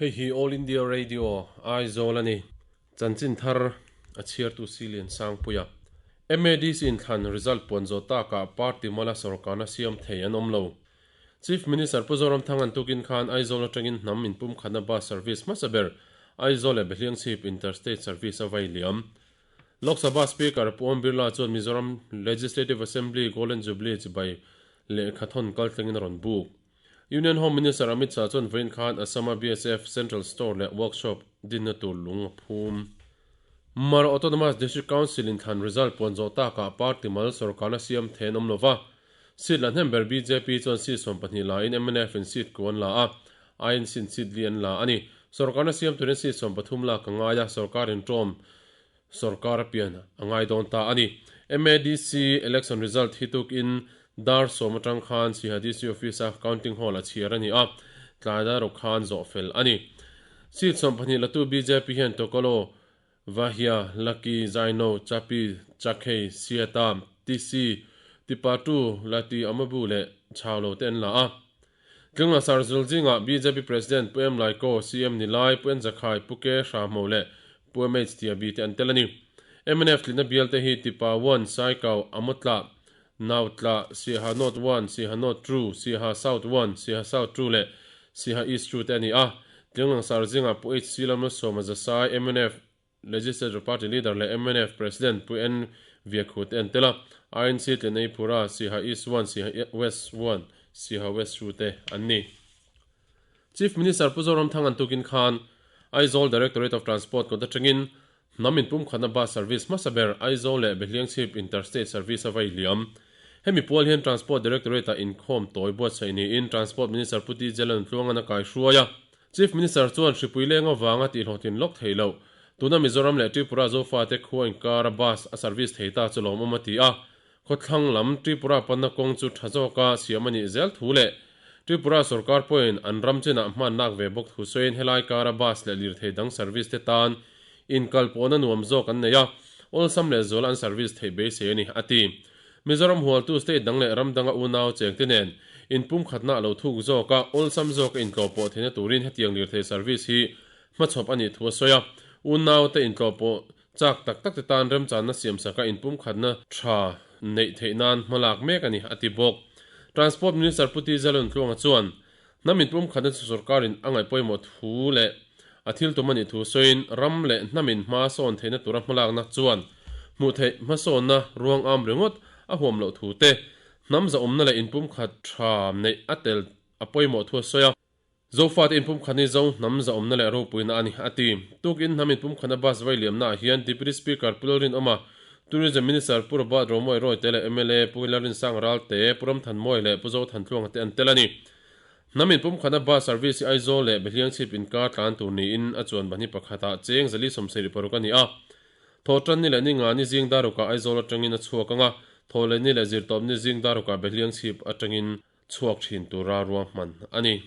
Hei hi All India Radio, Aizawl a ni. Chanchin thar a chhiartu Silian Sangpuia. MADC inthlan result puan zawh takah party mala sawrkarna siam thei an awm lo. Chief Minister Pu Zoramthanga'n tukin khan Aizawl atangin hnam inpumkhatna bus service hmasa ber Aizawl leh Behliangchhip Interstate Service a vai liam. Lok Sabha Speaker Pu Om Birla chuan Mizoram Legislative Assembly Golden Jubilee chibai lehkha thawn kaltlengin a rawn buk. Union Home Minister Amit Shah chuan vawiin khan Assam-a BSF Central Store leh Workshop dinna tur lung a phum. Mara Autonomous District Council inthlan result puan zawh takah party mal sawrkarna siam thei an awm lo va, seat la hnem ber bjp chuan seat 12 la in mnf in seat ku an la a, INC in seat li an la a ni. Sawrkarna siam turin seat 13 lak a ngai a, sawrkar inṭawm sawrkar a pian a ngai dawn ta a ni. MADC election result hi tukin dar 10 atang khan Siha DC office a counting hall a chhiar a ni a, tlai dar ruk khan zawh fel a ni. Seat 12 latu bjp hian Tokolo, Vahia, Laki, Zaino, Chapi, Chakhei, Siata, Tisi, Tipatu, Lati, Amabu leh Chaulo te an la a. Tlingla Sarzul zingah bjp President Pu M Laiko, CM Nilai, Pu N Zakhai, Pu K Hrahmo leh Pu MH Tiabi te an tel a ni. Mnf tlina bial te hi Tipa 1, Saikau, Amawtla, Nautla, Siaha North 1, Siaha North 2, Siaha South 1, Siaha South 2 leh Siaha East 2 te a ni a. Tlinglang Sar zingah Pu HC Lalmalsawma Zasai, mnf Legislature Party Leader leh mnf President Pu N Viakhu te an tel a. INC tlin Eiphura, Siaha East 1, Siaha West 1, Siaha West 2 te an ni. Chief Minister Pu Zoramthanga'n tukin khan Aizawl Directorate of Transport kawt atangin hnam inpumkhatna bus service hmasa ber Aizawl leh Behliangchhip Interstate Service a vai liam. Hemi pual hian Transport Directorate-ah inkhawm tawi buatsaih niin Transport Minister Pu TJ Lalnuntluanga'n a kaihruai a. Chief Minister chuan hripui leng avanga tihhlawhtlin lawk theih loh, tuna Mizoram leh Tripura Zofate khua inkara bus a service thei ta chu lawmawm a ti a. Khawthlang lam Tripura panna kawng chu tha zawka siam a nih zel thu leh Tripura sorkar pawhin an ram chinah hman lak ve bawk thu sawiin helai kara bus leh lirthei dang service te tan inkalpawhna nuam zawk an nei a, awlsam leh zuala an service theih beisei a ni, a ti. Mizoram hualtu state dang leh ram danga unau chengte nen inpumkhatna a lo thuk zawk a, awlsam zawka intlawhpawh theihna turin hetiang lirthei service hi hmachhawp a nih thu a sawi a, unaute intlawhpawh Chak tak tak te tan remchanna siamsaka inpumkhatna tha neih theih nan hmalak mek a ni, a ti bawk. Transport Minister Pu T Zalawntluanga chuan, hnam inpumkhatna chu sorkarin a ngaih pawimawh thu leh a thil tum a nih thu sawiin, ram leh hnamin hma sawn theihna tura hmalakna chuan hmuh theih hmasawnna ruang am ringawt a huam loh thu te, hnam zahawmna leh inpumkhat tha neih a tel a pawimawh thu a sawi a. Zofate inpumkhat hi Zo hnam zahawmna leh ropuina a ni, a ti. Tukin hnam inpumkhatna bus vai liamnaah hian Deputy Speaker Pu Lalrinawma, Tourism Minister Pu Robert Romawia Royte leh mla Pu Lalrinsang Ralte, Pu Ramthanmawia leh Pu Zothantluanga te an tel a ni. Hnam inpumkhatna bus service hi Aizawl leh Behliangchhip inkar tlan tur niin a chuan bahni pakhatah cheng 476 a ni a. Thawhtanni leh ninga ni zing darukah Aizawl atangin a chhuak ang a, thawhlehni leh zirtawpni zing darukah Behliangchhip atangin chhuak thin tura ruahman a ni.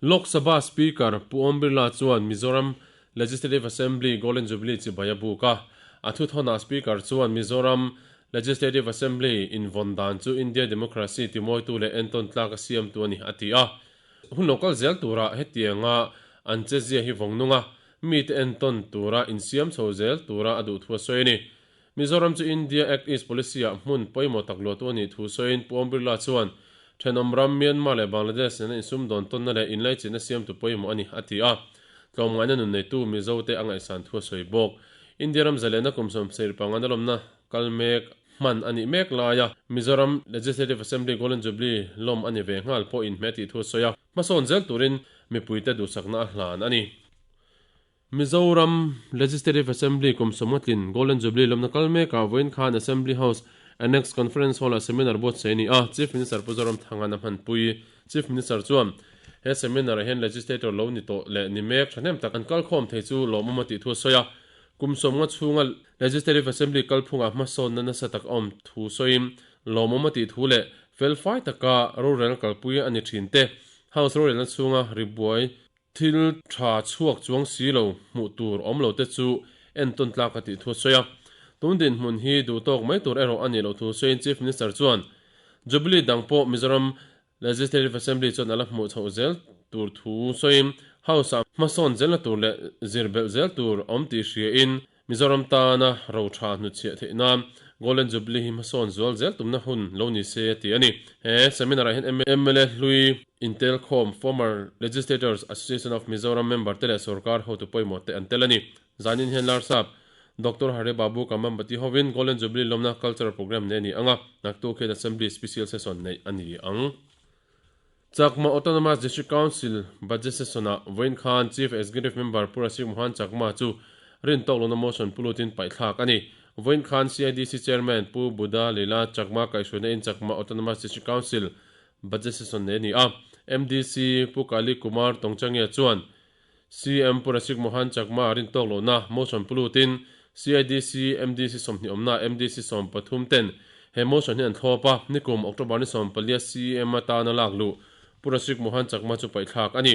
Lok Sabha Speaker Pu Om Birla chuan Mizoram Legislative Assembly Golden Jubilee chibai a buk a. A thuthawnah Speaker chuan Mizoram Legislative Assembly invawn dan chu India democracy timawitu leh entawn tlak a siamtu a ni a ti a. Hun lo kal zel turah hetianga an chezia hi vawng nung a, mite entawn tura insiam chho zel tura a duh thu a sawi a ni. Mizoram chu India Act East Policy-ah hmun pawimawh tak luahtu a nih thu sawiin Pu Om Birla chuan, Thenawm ram Myanmar leh Bangladesh nena insumdawn tawnna leh inlaichinna siamtu pawimawh a ni, a ti a. Tlawmngaihna nun neitu Mizote a ngaihsan thu a sawi bawk. India ram zalehna kum 75 a lawmna kal mek hman a nih mek laia Mizoram Legislative Assembly Golden Jubilee lawm a ni ve nghal pawh inhmeh tih thu a sawi a, hmasawn zel turin mipuite duhsakna a hlan a ni. Mizoram Legislative Assembly kum sawmnga tlin Golden Jubilee lawmna kal mekah vawiin khan Assembly House Annex Conference Hall-ah seminar buatsaih a ni a, Chief Minister Pu Zoramthanga'n a hmanpui. Chief Minister chuan he seminar-ah hian Legislator lo ni tawh leh ni mek thahnem tak an kalkhawm thei chu lawmawm a tih thu a sawi a. Kum sawmnga chhunga Legislative Assembly kalphungah hmasawnna nasa tak a awm thu sawiin lawmawm a tih thu leh felfai taka rorel kalpui a ni thin te, House rorelna chhunga ribuai Thil tha chhuak chuang si lo hmuh tur awm lo te chu entawn tlak a tih thu a sawi a. Tun dinhmun hi duh tawk mai tur erawh a nih loh thu sawiin Chief Minister chuan Jubilee dang pawh Mizoram Legislative Assembly chuan a la hmuh chhoh zel tur thu sawiin House-ah hmasawn zelna tur leh zir belh zel tur awm tih hriain Mizoram tana rotha hnutchhiah theih nan Golden Jubilee hi hmasawn zual zel tumna hun lo ni se a ti a ni. He seminar-ah hian mla hlui intelkhawm Former Legislators Association of Mizoram member te leh sorkar hotu pawimawh te an tel a ni. Zanin hian Larsap Doctor Hare Babu Kamambati hovin Golden Jubilee lawmna cultural programme nei a ni ang a, naktuk hian Assembly Special Session neih a ni ang. Chakma Autonomous District Council Budget Session-ah vawiin khan Chief Executive Member Pu Rasik Mohan Chakma chu rintawk lohna motion pu lutin paihthlak a ni. Vawiin khan CIDC Chairman Pu Buddha Lila Chakma kaihhruaina in Chakma Autonomous District Council Budget Session nei a ni a. MDC Pu Kali Kumar Tongchangia chuan CM Pu Rasik Mohan Chakma rintawk lohna motion pu lutin CIDC MDC 20 awmna MDC 13 ten he motion hi an thlawp a, nikum October ni 14 CM atana lak luh Pu Rasik Mohan Chakma chu paihthlak a ni.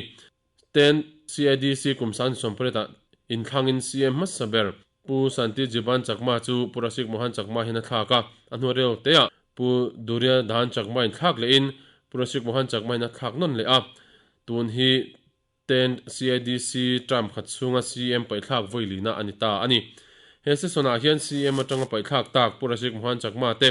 Ten CIDC kum sang ni 18 ah inthlangin CM hmasa ber Pu Santi Jiban Chakma chu Pu Rasik Mohan Chakma hian a thlak a, a hnu reu teah Pu Durya Dhan Chakma in thlak lehin Pu Rasik Mohan Chakma in a thlak nawn leh a, tun hi Tent CIDC term khat chhunga CM paihthlak vawi lina a ni ta a ni. He session-ah hian CM atanga paihthlak tak Pu Rajik Mohan Chakma te,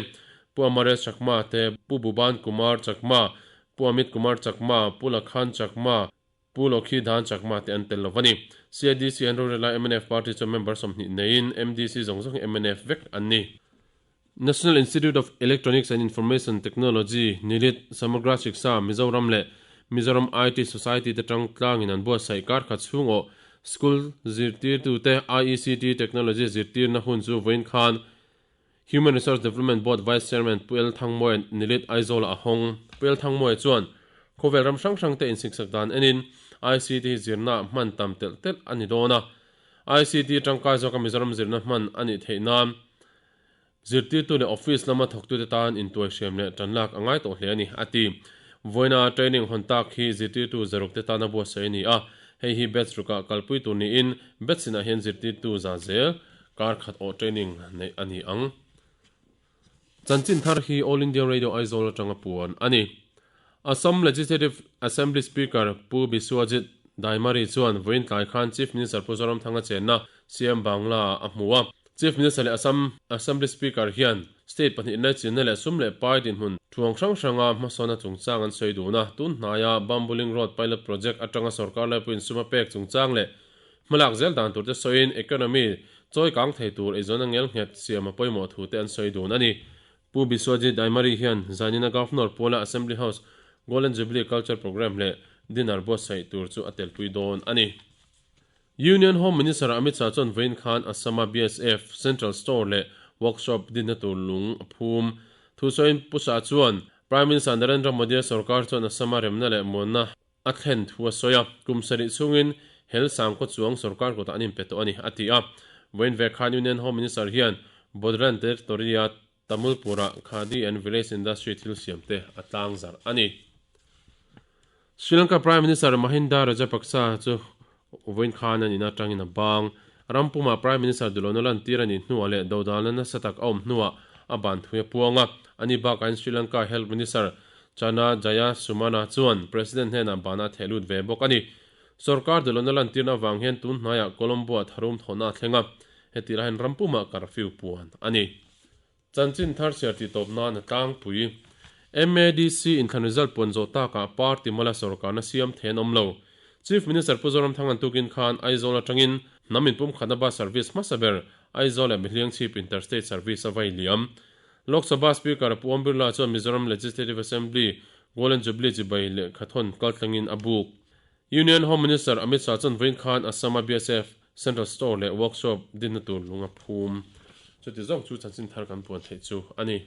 Pu Amaresh Chakma te, Pu Bhuban Kumar Chakma, Pu Amit Kumar Chakma, Pu Lakhan Chakma, Pu Lokhi Dhan Chakma te an tel lo a ni. CIDC an rorel lai mnf party chuan member 20 neiin MDC zawng zawng hi mnf vek an ni. National Institute of Electronics and Information Technology, NILIT, Samagra Shiksha, Mizoram leh Mizoram IT Society te tang tlangin an buatsaih kar khat chhung awh school zirtirtute IECT Technology zirtirna hun chu vawiin khan Human Resource Development Board Vice Chairman Pu El Thangmawia NILIT Aizawlah a hawng. Pu El Thangmawia chuan khawvel ram hrang hrangte insiksak dan enin ICT hi zirna hman tam telh telh a ni dawn a, ICT tangkai zawka Mizoram zirna hman a nih theih nan Zirtirtu leh office lama thawktute tan intuai hriam leh tan lak a ngai tawh hle a ni, a ti. Vawiina training hawn tak hi zirtirtu zarukte tana buatsaih a ni a, hei hi batch rukah kalpui tur niin batch sinah hian zirtirtu za zel kar khat awh training neih a ni ang. Chanchin thar hi All India Radio Aizawl atanga puan a ni. Assam Legislative Assembly Speaker Pu Biswajit Daimari chuan vawiin tlai khan Chief Minister Pu Zoramthanga chenna CM Bangla ah a hmu a. Chief Minister leh Assam Assembly Speaker hian state pahnihna chinna leh sum leh pai dinhmun thuang hrang hranga hmasawna chungchang an sawi dun a. Tun hnaia Bambuling Road Pilot Project atanga sorkar laipuiin sum a pek chungchang leh hmalak zel dan turte sawiin economy chawi kang thei tur eizawnna ngelnghet siam a pawimawh thu te an sawi dun a ni. Pu Biswajit Daimari hian zainina Governor Puala Assembly House Golden Jubilee Culture Programme leh Dinner buatsaih tur chu a telpui dawn a ni. Union Home Minister Amit Shah chuan vawiin khan Assam-a BSF Central Store leh Workshop dinna tur lung a phum. Thusawiin Pu Shah chuan Prime Minister Narendra Modi-a sorkar chuan Assam-a remna leh muanna a thlen thu a sawi a, kum sarih chhungin hel sangkaw chuang sorkar kutah an inpe tawh a ni, a ti a. Vawiin ve khan Union Home Minister hian Bodoland Territory-a Tamulpur-ah Khadi and Village Industry thil siamte a tlang zarh a ni. Sri Lanka Prime Minister Mahinda Rajapaksa chu vawiin khan an in atangin a bang. Ram pumah Prime Minister Dulona lantir a nih hnuah leh dodalna nasa tak a awm hnuah a ban thui a puang a. Ani bakah Sri Lanka Health Minister Chana Jayasumana chuan President hnenah bana a theh lut ve bawk a ni. Sorkar dulona lantirna avang hian tun hnaiah Colombo-ah tharum thawhna a thleng a, heti lai hian ram pumah curfew puan a ni. Chanchin thar chhiar tih tawp nan a tlangpui. MADC inthlan result puan zawh takah party mala sorkarna siam thei an awm lo. Chief Minister Pu Zoramthanga'n tukin khan Aizawl atangin hnam inpumkhatna bus service hmasa ber Aizawl leh Mihliangchhip Interstate Service a vai liam. Lok Sabha Speaker Pu Om Birla chuan Mizoram Legislative Assembly Golden Jubilee chibai lehkhathawn kaltlangin a buk. Union Home Minister Amit Shah chuan vawiin khan Assam-a BSF Central Store leh Workshop dinna tur lung a phum. Chuti zawng chu chanchin thar kan puan theih chu a ni.